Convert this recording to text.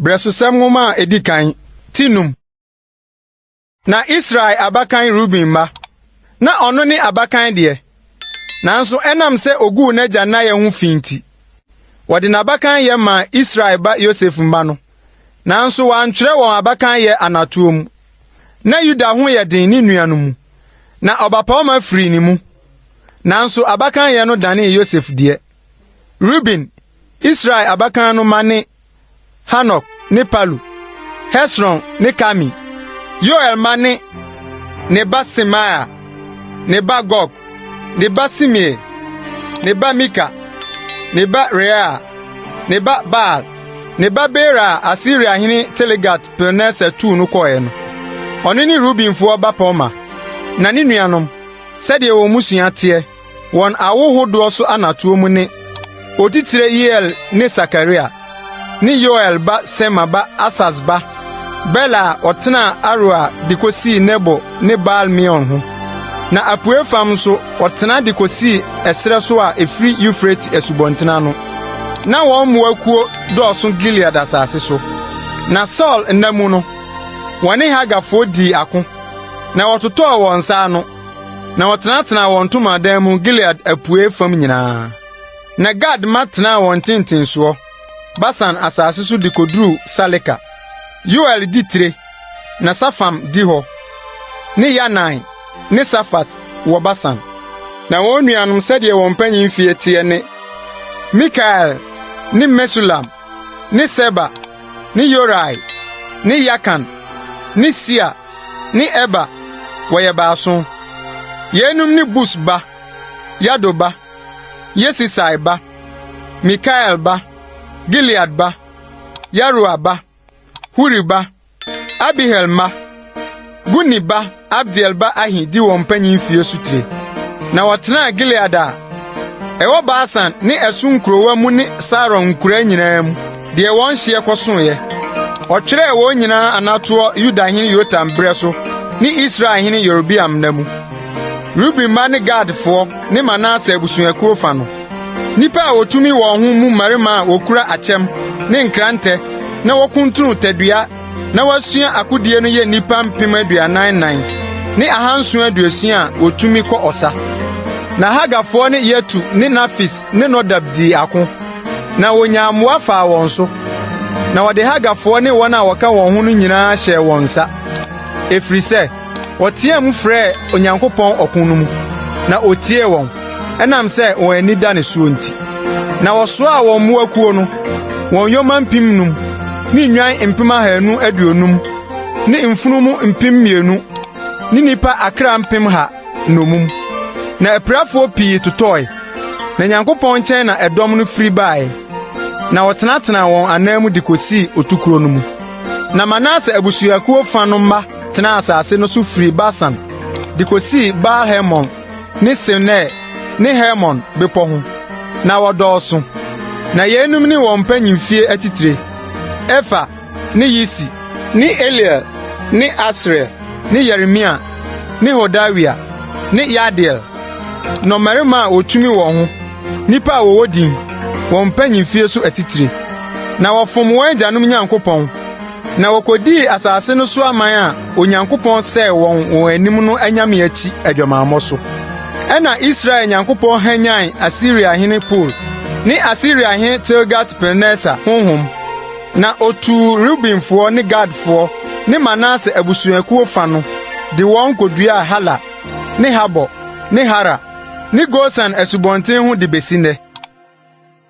Berɛsosɛm Nwoma a edi kan, ti num. Na Israel abakan Ruben mma, na ɔno ne abakan deɛ, nanso ɛnam sɛ oguu n'agya nnaeɛ ho fi nti, wɔde n'abakanyɛ maa Israel ba Yosef mma no, nanso wɔantwerɛ wɔn abakanyɛ anatoɔ mu. Na Yuda ho yɛ den ne nuanom mu, na ɔbapɔmma firii ne mu, nanso abakanyɛ no danee Yosef deɛ. Ruben, Israel abakan no mma ne Hanok ne Palu, Hesron ne Karmi. Yoel mma ne ne ba Semaia, ne ba Gog, ne ba Simei, ne ba Mika, ne ba Reaia, ne ba Baal, ne ba Beera a Asiriahene Tilgat-Pilneser tuu no kɔe no. Ɔno ne Rubenfoɔ bapɔmma. Na ne nuanom, sɛdeɛ wɔn mmusua teɛ, Wɔn awo hodoɔ so anatoɔ mu ne, Otitire Yeiel ne Sakaria, ne Yoel ba Sema ba Asas ba Bela a ɔtenaa Aroer de kosii Nebo ne Baal-Meon ho. Na apuei fam nso ɔtena de kosii ɛserɛ so a ɛfiri Eufrate asubɔnten ano. Na wɔn mmoakuo dɔɔso Gilead asase so. Na Saul nna mu no, wɔne Hagarfoɔ dii ako, na wɔtotɔɔ wɔn nsa ano. Na wɔtenatenaa wɔn ntomadan mu Gilead apuei fam nyinaa. Na Gad mma tenaa wɔn ntentensoɔ, Basan asase so de koduruu Saleka. Yoel di tire, na Safam di hɔ, ne Yanai ne Safat wɔ Basan. Na wɔn nuanom sɛdeɛ wɔn mpanyin mfie teɛ ne Mikael ne Mesulam ne Seba ne Yorai ne Yakan ne Sia ne Eber, wɔyɛ baason. Yeinom ne Bus ba, Yahdo ba, Yesisai ba, Mikael ba, Gilead ba, Yaroa ba, Huri ba, Abihail mma, Guni ba Abdiel ba Ahi di wɔn mpanyin fie so tire. Na wɔtenaa Gilead a ɛwɔ Basan ne ɛso nkurowa mu ne Saron nkuraa nyinaa mu, deɛ wɔn hyeɛ kɔsoeɛ. Ɔtwerɛɛ wɔn nyinaa anatoɔ Yudahene Yotam berɛ so ne Israelhene Yerobeam nna mu. Ruben mma ne Gadfoɔ ne Manase abusuakuo fa no, nnipa a wɔtumi wɔn ho mu mmarima a wɔkura akyɛm ne nkrantɛ na wɔkuntunu tadua na wɔasua akodie no yɛ nnipa 44,760 a wɔtumi kɔ ɔsa. Na Hagarfoɔ ne Yetur ne Nafis ne Nodab dii ako, na wonyaa mmoa faa wɔn so. Na wɔde Hagarfoɔ ne wɔn a wɔka wɔn ho no nyinaa hyɛɛ wɔn nsa, ɛfiri sɛ wɔteɛɛ mu frɛɛ Onyankopɔn ɔko no mu, na otiee wɔn, ɛnam sɛ wɔn ani da ne soɔ nti. Na wɔsoaa wɔn mmoakuo no, wɔn yoma 5,000 ne nnwan 250,000 ne mfunumu 2,000 ne nnipa akra 100,000 nnommum. Na apirafoɔ pii totɔe, na Nyankopɔn nkyɛn na ɛdɔm no firi bae, na wɔtenatenaa wɔn ananmu de kosii otukuro no mu. Na Manase abusuakuo fa no mma tenaa asase no so firi Basan de kosii Baal-Hermon ne Senir ne Hermon bepɔ ho, na wɔdɔɔso. Na yeinom ne wɔn mpanyimfie atitire: Efa ne Yisi ne Eliel ne Asriel ne Yeremia ne Hodawia ne Yahdiel, nnɔmmarima a wotumi wɔn ho, nnipa a wɔwɔ din, wɔn mpanyimfie so atitire. Na wɔfom wɔn agyanom Nyankopɔn, na wokodii asase no so aman a Onyankopɔn sɛee wɔn wɔn anim no anyame akyi adwamammɔ so. Ɛnna Israel Nyankopɔn hwanyan Asiriahene Pul ne Asiriahene Tilgat-Pilneser honhom, na otuu Rubenfoɔ ne Gadfoɔ ne Manase abusuakuo fa no de wɔn koduaa Hala ne Habor ne Hara ne Gosan asubɔnten ho de besi nnɛ.